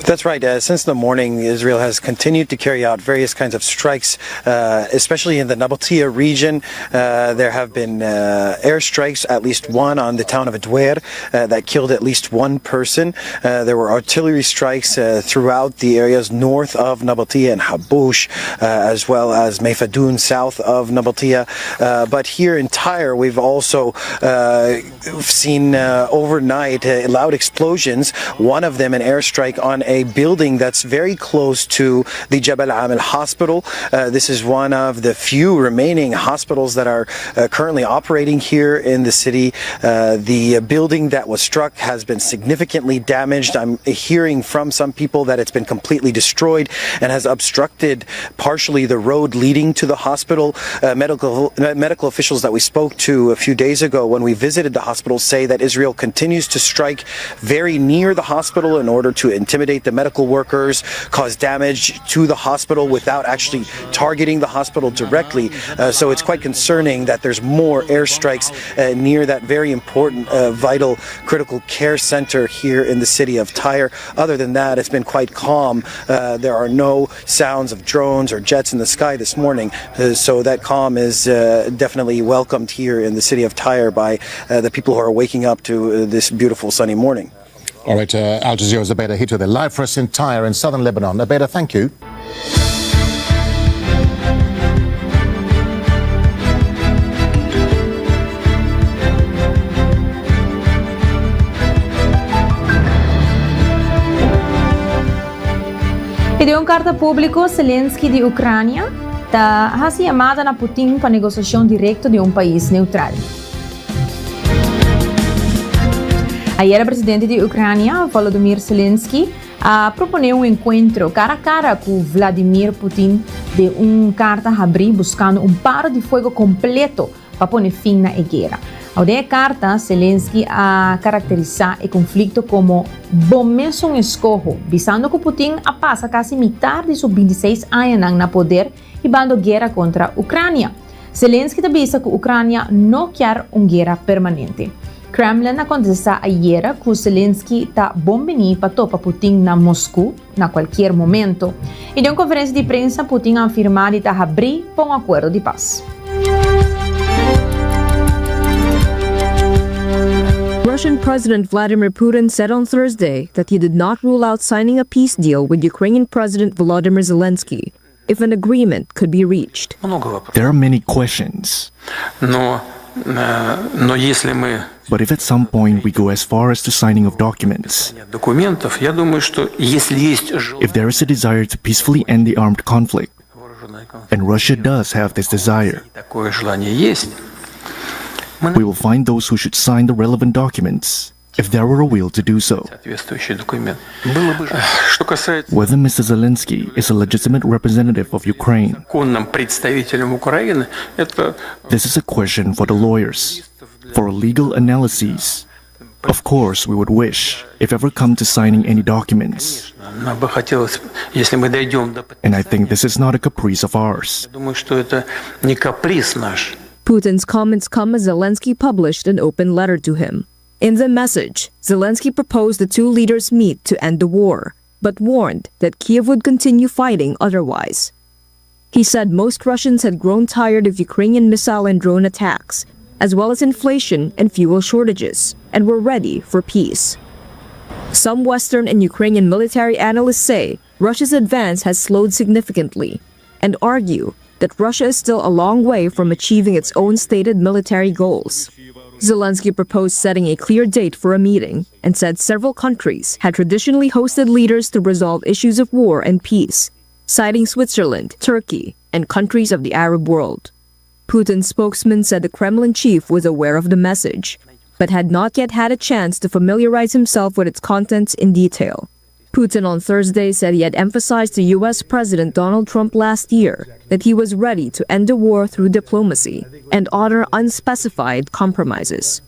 That's right. Since the morning, Israel has continued to carry out various kinds of strikes, especially in the Nabatieh region. There have been airstrikes, at least one on the town of Dweir that killed at least one person. There were artillery strikes throughout the areas north of Nabatieh and Habush, as well as Mayfadoun south of Nabatieh. But here in Tyre, we've also seen overnight loud explosions, one of them an airstrike on a building that's very close to the Jabal Amel Hospital. This is one of the few remaining hospitals that are currently operating here in the city. The building that was struck has been significantly damaged. I'm hearing from some people that it's been completely destroyed and has obstructed partially the road leading to the hospital. Medical officials that we spoke to a few days ago when we visited the hospital say that Israel continues to strike very near the hospital in order to intimidate the medical workers, cause damage to the hospital without actually targeting the hospital directly. So it's quite concerning that there's more airstrikes near that very important, vital, critical care center here in the city of Tyre. Other than that, it's been quite calm. There are no sounds of drones or jets in the sky this morning. So that calm is definitely welcomed here in the city of Tyre by the people who are waking up to this beautiful sunny morning. All right, Al Jazeera's Abeda Hitto there, live for us in Tyre in southern Lebanon. Abeda, thank you. I den un karta públiko, Zelensky di Ukrania ta hasi yamada na Putin pa negosiashon direkto di un pais neutral. Ayera presidente di Ukrania, Volodymyr Zelensky, a proponé un enkuentro kara kara ku Vladimir Putin den un karta habrí buskando un paro di fuego kompleto pa pone fin na e guera. Au den e karta, Zelensky a karakterisá e konflikto komo bo mesun eskoho, bisando ku Putin a pasa kasi mitar di su bintiseis añanan na poder hibando guera kontra Ukrania. Zelensky ta bisa ku Ukrania no kier un guera permanente. Kremlin a kontestá ayera ku Zelensky ta bon bini pa topa Putin na Mosku na kualkier momento. I den un konferensia di prensa Putin a afirmá di ta habrí pa un akuerdo di pas. Russian President Vladimir Putin said on Thursday that he did not rule out signing a peace deal with Ukrainian President Volodymyr Zelensky if an agreement could be reached. There are many questions. But if at some point we go as far as the signing of documents, if there is a desire to peacefully end the armed conflict, and Russia does have this desire, we will find those who should sign the relevant documents if there were a will to do so. Whether Mr. Zelensky is a legitimate representative of Ukraine, this is a question for the lawyers, for legal analyses. Of course, we would wish, if ever come to signing any documents. And I think this is not a caprice of ours. Putin's comments come as Zelensky published an open letter to him. In the message, Zelensky proposed the two leaders meet to end the war, but warned that Kiev would continue fighting otherwise. He said most Russians had grown tired of Ukrainian missile and drone attacks, as well as inflation and fuel shortages, and were ready for peace. Some Western and Ukrainian military analysts say Russia's advance has slowed significantly and argue that Russia is still a long way from achieving its own stated military goals. Zelensky proposed setting a clear date for a meeting and said several countries had traditionally hosted leaders to resolve issues of war and peace, citing Switzerland, Turkey, and countries of the Arab world. Putin's spokesman said the Kremlin chief was aware of the message, but had not yet had a chance to familiarize himself with its contents in detail. Putin on Thursday said he had emphasized to U.S. President Donald Trump last year that he was ready to end the war through diplomacy and honor unspecified compromises.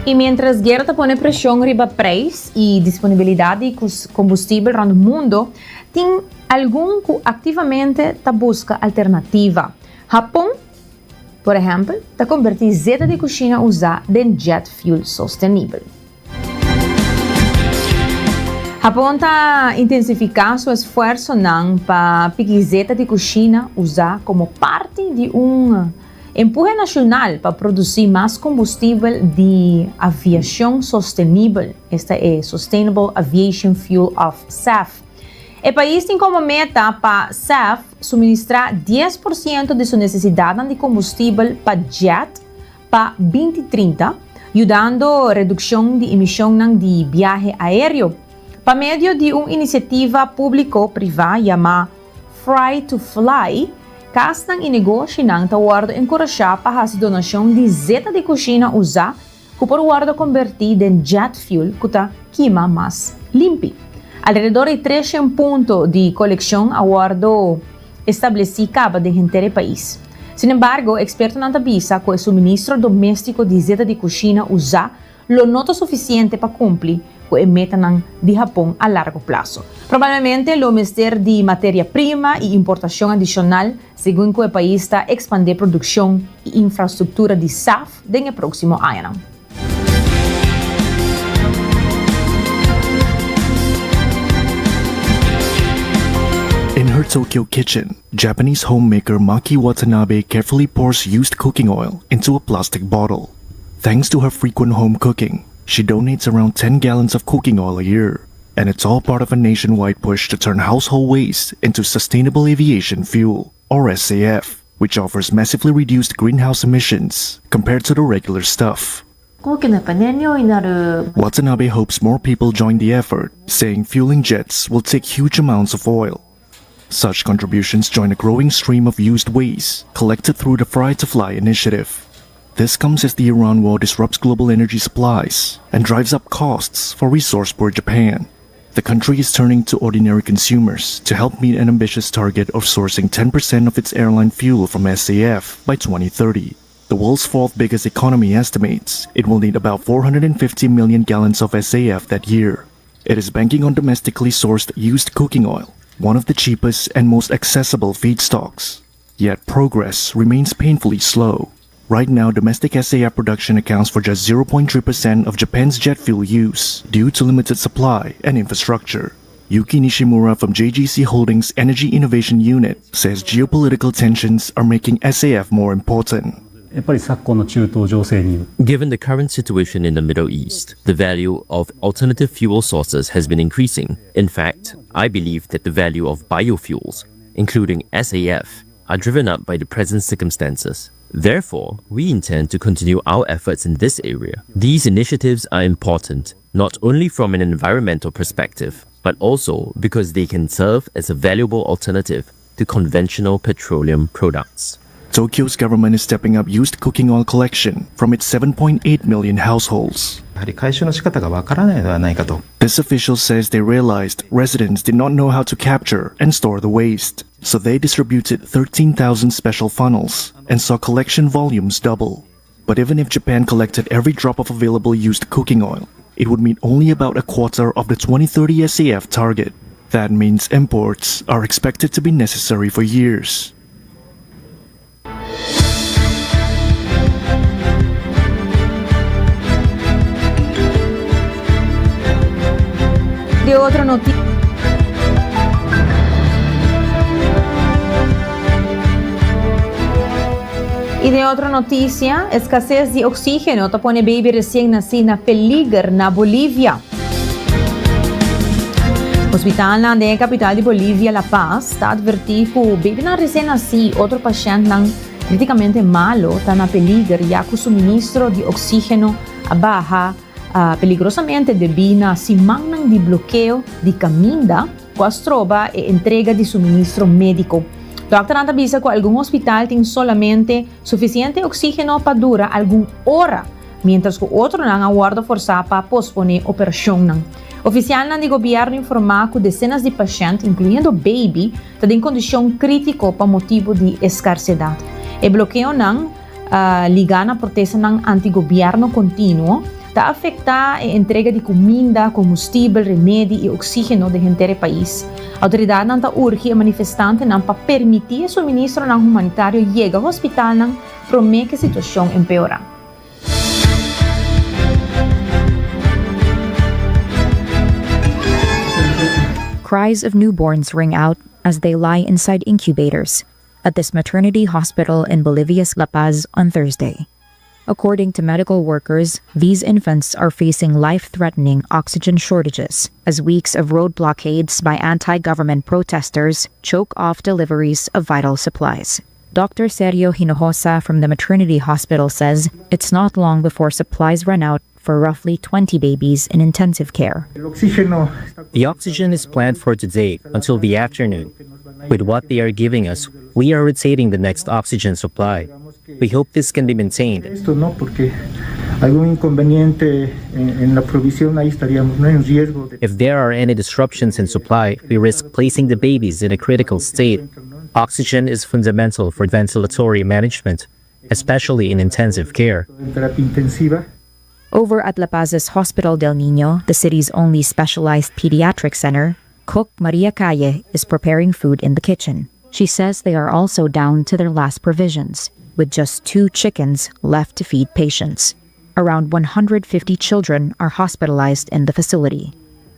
I mientras guera ta pone preshon riba prijs i disponibilidat di kombustibel rònt mundo, tin algun ku aktivamente ta buska alternativa. Hapon, por ehèmpel, ta kombertí zeta di kushina usá den jet fuel sostenibel. Hapon ta intensifiká su esfuersonan pa piki zeta di kushina usá komo parti di un empuhe nashonal pa produsí mas kombustibel di aviashon sostenibel, esta e Sustainable Aviation Fuel òf SAF. E pais tin komo meta pa SAF suministrá 10% di su nesesidatnan di kombustibel pa jet pa 2030, yudando redukshon di emishonnan di biahe aéreo pa medio di un inisiativa públiko-privá yamá Fry to Fly. Kasnan i negoshinan ta wòrdu enkurashá pa hasi donashon di zeta di kushina usá ku por wòrdu kombertí den jet fuel ku ta kima mas limpi. Alrededor di treshen punto di kolekshon a wòrdu establesí kaba den henter e pais. Sinembargo, ekspertonan ta bisa ku e suministro doméstiko di zeta di kushina usá lo no ta sufisiente pa kumpli ku e metanan di Hapon a largo plaso. Probablemente lo mester di materia prima i importashon adishonal segun ku e pais ta ekspandé produkshon i infrastruktura di SAF den e próksimo añanan. In her Tokyo kitchen, Japanese homemaker Maki Watanabe carefully pours used cooking oil into a plastic bottle. Thanks to her frequent home cooking, She donates around 10 gallons of cooking oil a year, and it's all part of a nationwide push to turn household waste into sustainable aviation fuel, or SAF, which offers massively reduced greenhouse emissions compared to the regular stuff. Watanabe hopes more people join the effort, saying fueling jets will take huge amounts of oil. Such contributions join a growing stream of used waste collected through the Fry to Fly initiative. This comes as the Iran war disrupts global energy supplies and drives up costs for resource poor Japan. The country is turning to ordinary consumers to help meet an ambitious target of sourcing 10% of its airline fuel from SAF by 2030. The world's fourth biggest economy estimates it will need about 450 million gallons of SAF that year. It is banking on domestically sourced used cooking oil, one of the cheapest and most accessible feedstocks. Yet progress remains painfully slow. Right now, domestic SAF production accounts for just 0.3% of Japan's jet fuel use due to limited supply and infrastructure. Yuki Nishimura from JGC Holdings Energy Innovation Unit says geopolitical tensions are making SAF more important. Given the current situation in the Middle East, the value of alternative fuel sources has been increasing. In fact, I believe that the value of biofuels, including SAF, are driven up by the present circumstances. Therefore, we intend to continue our efforts in this area. These initiatives are important, not only from an environmental perspective, but also because they can serve as a valuable alternative to conventional petroleum products. Tokyo's government is stepping up used cooking oil collection from its 7.8 million households. This official says they realized residents did not know how to capture and store the waste, so they distributed 13,000 special funnels and saw collection volumes double. But even if Japan collected every drop of available used cooking oil, it would meet only about a quarter of the 2030 SAF target. That means imports are expected to be necessary for years. Di otro noticia. Y den otro noticia, escasez di oxigeno ta pone baby recien naci na peliger na Bolivia. Hospitalnan den e capital di Bolivia, La Paz, ta adverti cu babynan recien naci y otro pashentnan criticamente malo ta na peliger ya cu suministro di oxigeno a baha peligrosamente debí na simannan di blokeo di caminda cu a stroba e entrega di suministro medico. Dokternan ta bisa cu algun hospital tin solamente suficiente oxigeno pa dura algun ora. miéntras ku otronan a wòrdu forsá pa posponé operashonnan. Ofisialnan di gobièrnu informá ku desenas di pashènt, inkluyendo beibi, ta den kondishon krítiko pa motibu di eskarsedat. E blokeonan, ligá na protestanan anti-gobièrnu kontinuo, ta afektá e entrega di kuminda, kombustibel, remedi i oksígeno den henter e pais. Outoridatnan ta urgi e manifestantenan pa permití e suministronan humanitario yega hospitalnan promé ku e situashon empeorá. Cries of newborns ring out as they lie inside incubators at this maternity hospital in Bolivia's La Paz on Thursday. According to medical workers, these infants are facing life threatening oxygen shortages as weeks of road blockades by anti government protesters choke off deliveries of vital supplies. Dr. Sergio Hinojosa from the maternity hospital says it's not long before supplies run out for roughly 20 babies in intensive care. The oxygen is planned for today until the afternoon. With what they are giving us, we are rotating the next oxygen supply. We hope this can be maintained. If there are any disruptions in supply, we risk placing the babies in a critical state. Oxygen is fundamental for ventilatory management, especially in intensive care. Over at La Paz's Hospital del Niño, the city's only specialized pediatric center, cook Maria Calle is preparing food in the kitchen. She says they are also down to their last provisions, with just two chickens left to feed patients. Around 150 children are hospitalized in the facility.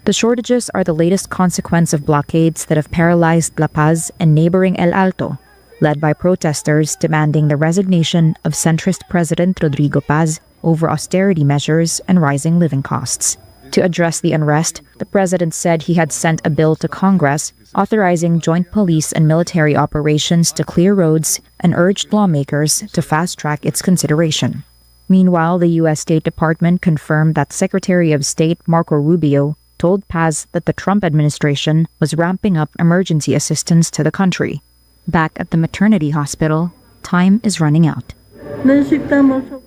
The shortages are the latest consequence of blockades that have paralyzed La Paz and neighboring El Alto, led by protesters demanding the resignation of centrist President Rodrigo Paz over austerity measures and rising living costs. To address the unrest, the president said he had sent a bill to Congress authorizing joint police and military operations to clear roads and urged lawmakers to fast track its consideration. Meanwhile, the U.S. State Department confirmed that Secretary of State Marco Rubio told Paz that the Trump administration was ramping up emergency assistance to the country. Back at the maternity hospital, time is running out.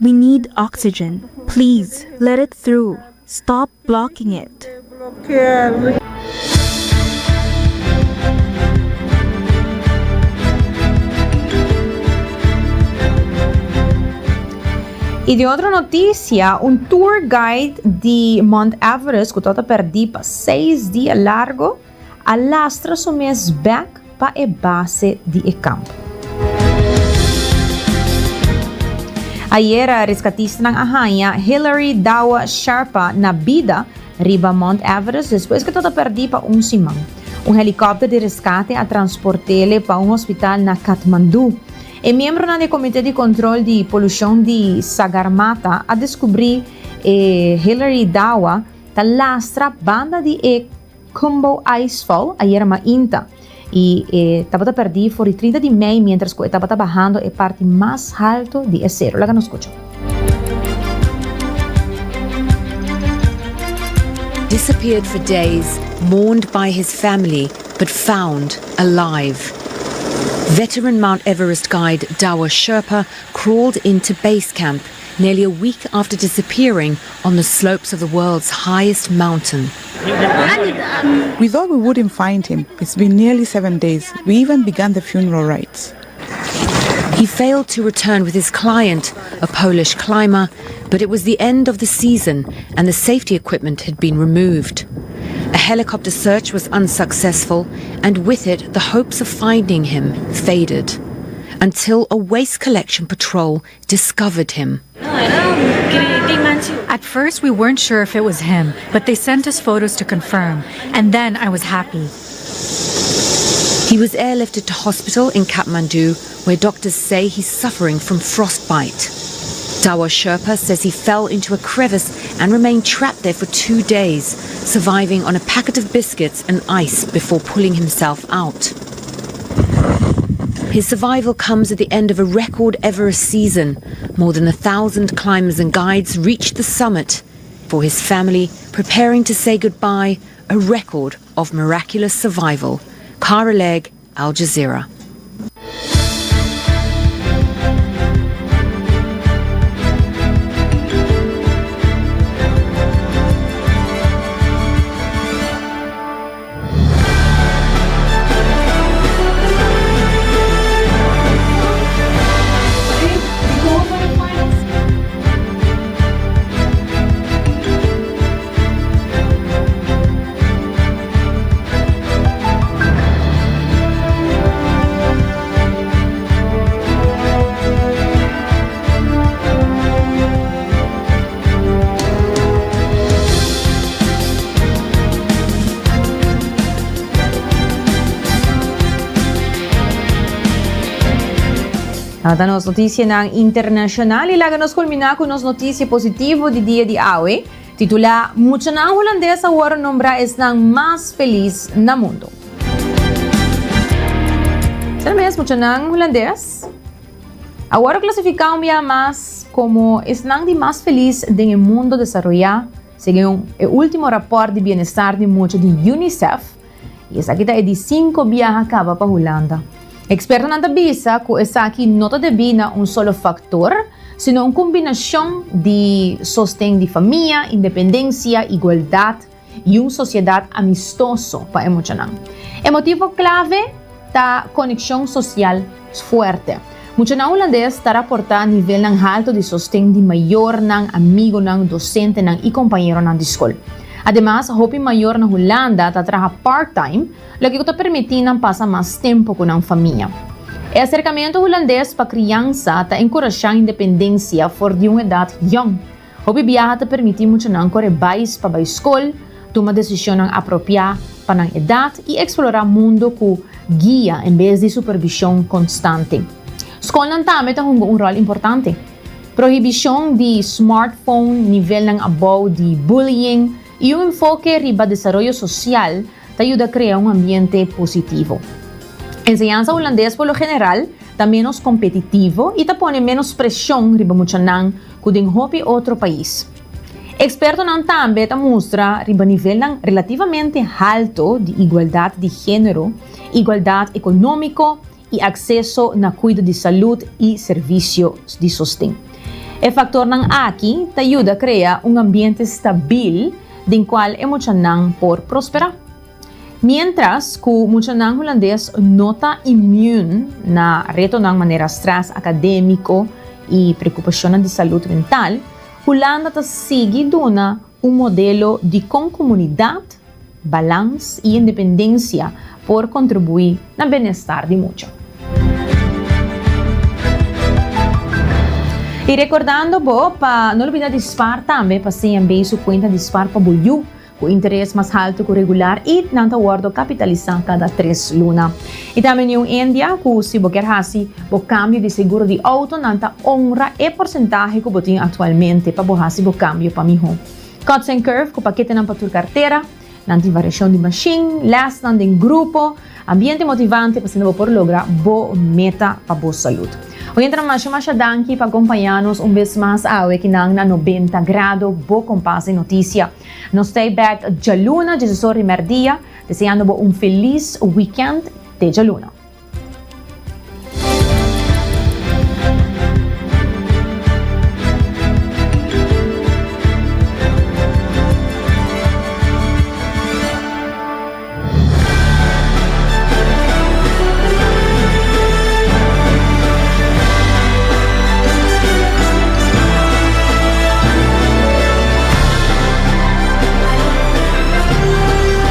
We need oxygen. Please, let it through. Stop blocking it. Y di otro noticia, un tour guide di Mount Everest cu tabata perdi pa seis dia largo, a lastra su mes bek pa e base di e kamp. Ayera rescatistanan a haña Hillary Dawa Sherpa na bida riba Mount Everest despues cu tabata perdi pa un siman. Un helicopter di rescate a transport'ele pa un hospital na Kathmandu. E miembronan di e Comite di Control di Polucion di Sagarmatha a descubri e Hillary Dawa ta lastra banda di e Khumbu Icefall ayera mainta y e tabata perdi for di 30 di mei mientras cu e tabata bahando e parti mas halto di e cero. Laga nos scucha. Disappeared for days, mourned by his family, but found alive. Veteran Mount Everest guide Dawa Sherpa crawled into base camp nearly a week after disappearing on the slopes of the world's highest mountain. We thought we wouldn't find him. It's been nearly seven days. We even began the funeral rites. He failed to return with his client, a Polish climber, but it was the end of the season and the safety equipment had been removed. A helicopter search was unsuccessful, and with it, the hopes of finding him faded. Until a waste collection patrol discovered him. At first, we weren't sure if it was him, but they sent us photos to confirm, and then I was happy. He was airlifted to hospital in Kathmandu, where doctors say he's suffering from frostbite. Dawa Sherpa says he fell into a crevice and remained trapped there for two days, surviving on a packet of biscuits and ice before pulling himself out. His survival comes at the end of a record Everest season. More than a thousand climbers and guides reached the summit. For his family, preparing to say goodbye, a record of miraculous survival. Cara Legg, Al Jazeera. Ata nos noticianan internacional y laga nos culmina cu nos noticia positivo di dia di awe, titula Muchanan Hulandes awor nombra esnan mas feliz na mundo. Sera mes muchanan Hulandes awor clasifica un bia mas como esnan di mas feliz den e mundo desaroya Segun e ultimo raport di bienestar di mucha di UNICEF, y esaki ta e di cinco biaha caba pa Hulanda. Expertonan ta bisa cu esaki no ta debi na un solo factor, sino un combinacion di sosten di famia, independencia, igualdad y un sociedad amistoso pa e muchanan. E motivo clave ta conexion social fuerte. Muchanan hulandes ta raporta nivelnan halto di sosten di mayornan, amigonan, docentenan y compañeronan di scol. Ademas, hopi mayor na Hulanda ta traha part-time, loke cu ta permiti nan pasa mas tempo cu nan famia. E acercamento hulandes pa criansa ta encurasha independencia for di un edad yong. Hopi biaha ta permití muchanan kore bais pa bai skol, tuma desishonnan apropiá pa nan edat i eksplorá mundu ku guia en bes di supervishon konstante. Skolnan tambe ta hunga un ròl importante. Prohibishon di smartphone, nivelnan abou di bullying i un enfoke riba desaroyo sosial ta yuda krea un ambiente positivo. Enseñansa hulandes por lo general ta ménos kompetitivo i ta pone ménos preshon riba muchanan ku den hopi otro pais. Ekspertonan tambe ta mustra riba nivelnan relativamente halto di igualdat di género, igualdat ekonómiko i akseso na kuido di salud i servisio di sosten. E faktornan aki ta yuda krea un ambiente stabil den kual e muchanan por prosperá. Miéntras ku muchanan hulandes no ta immuun na retonan manera strès akadémiko i preokupashonnan di salud mental, Hulanda ta sigui duna un modelo di kon komunidat, balans i independensia por kontribuí na benestar di mucha. I rekordando bo pa no lubida di spar tambe pa CMB su kuenta di spar pa bo yu ku interes mas haltu ku regular i nan ta wòrdu kapitalisá kada tres luna. I tambe New India ku si bo kier hasi bo kambio di seguro di outo nan ta honra e porsentahe ku bo tin aktualmente pa bo hasi bo kambio pa mihó. Cuts and Curve ku paketenan pa tur kartera, nan tin variashon di mashin, lèsnan den grupo, ambiente motivante pa asina bo por logra bo meta pa bo salud. Oyentenan masha masha danki pa kompañá nos un bes mas awe kinan na 90 Grado, bo kompas di notisia. Nos ta bek djaluna djesesor di mèrdia, deseando bo un felis wikènt te djaluna.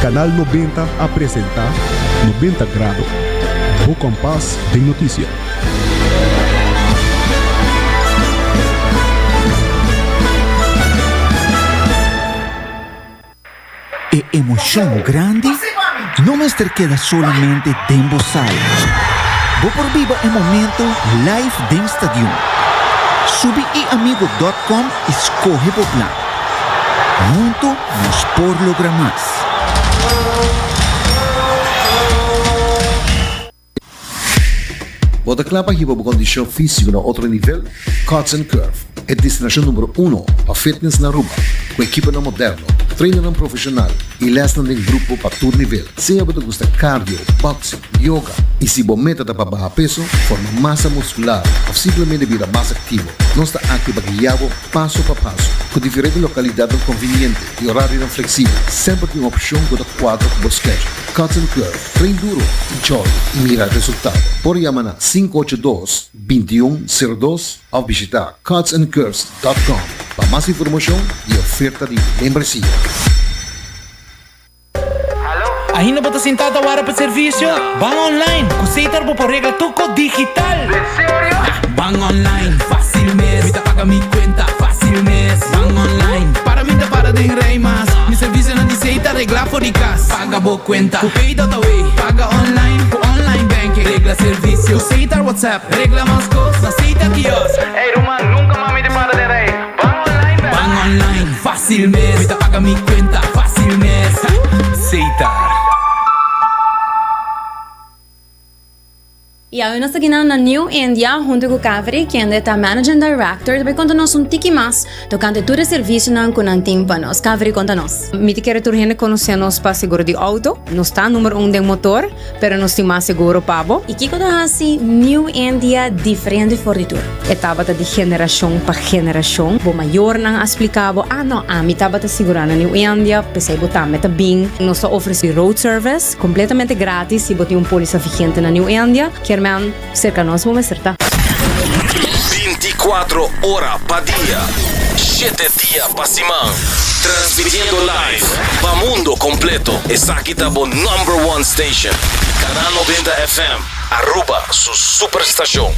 Canal 90 a presenta 90 Grado, bo kompas den notisia. E emocion grandi no mester keda solamente den bo sala. Bo por biba e momento live den stadion. Subi iamigo dot com y scoge bo plan. Hunto nos por logra mas. Bo ta kla pa hiba bo kondishon físiko na otro nivel? Cuts and Curve, e destinashon numero uno pa fitness na Aruba, ku ekiponan moderno, trainernan profeshonal i lèsnan den grupo pa tur nivel. Sea bo ta gusta cardio, boxing, yoga i si bo meta ta pa baha peso, forma masa muskular òf simplemente bira mas aktivo, nos ta aki pa guia bo paso pa paso. Ku diferente lokalidatnan konviniente i orarionan fleksibel, semper tin un opshon ku ta kuadra ku bo schedule. Cuts and Curve. Train duro, enjoy y mira resultado. Por yama na 582 21 02 of bishita cutsandcurves.com pa mas informacion di oferta di membresia. Ainda bo ta sintá ta wara pa servisio? Ban online! Ku Setar bo por regla tur kos digital! Ban online, fácil mes. Mi ta paga mi cuenta, fácil mes. Ban online, para mi ta para den rij mas. Mi servicionan di Setar regla for di cas. Paga bo cuenta cu Pay.awe. Paga online cu online banking. Regla servicio cu Setar WhatsApp. Regla mas cos na Setar kiosk. Ey ruman, nunca mas mi ta para den rij. Ban online bek. Ban online, fácil mes. Mi ta paga mi cuenta, fácil mes. Setar. Y awe nos ta kinan na New India hunto cu Kaveri, kende ta Managing Director, ta bay conta nos un tiki mas tocante tur e servicionan cu nan tin pa nos. Kaveri, conta nos. Mi ta kere tur hende conoce nos pa seguro di auto. Nos ta numero un den motor, pero nos tin mas seguro pa bo. Y kico ta haci New India diferente for di tur? E tabata di generacion pa generacion. Bo mayornan a splica bo, ah no, ami tabata sigura na New India, p'esey bo tambe ta bin. Nos ta ofrece road service. Completamente gratis si bo tin un polisa vigente na New India, kier men cerca nos bo mester ta. 24 ora pa dia, shete dia pa siman, transmitiendo live pa mundo completo. Esaki ta bo number one station, Canal 90 FM, Aruba su superstacion.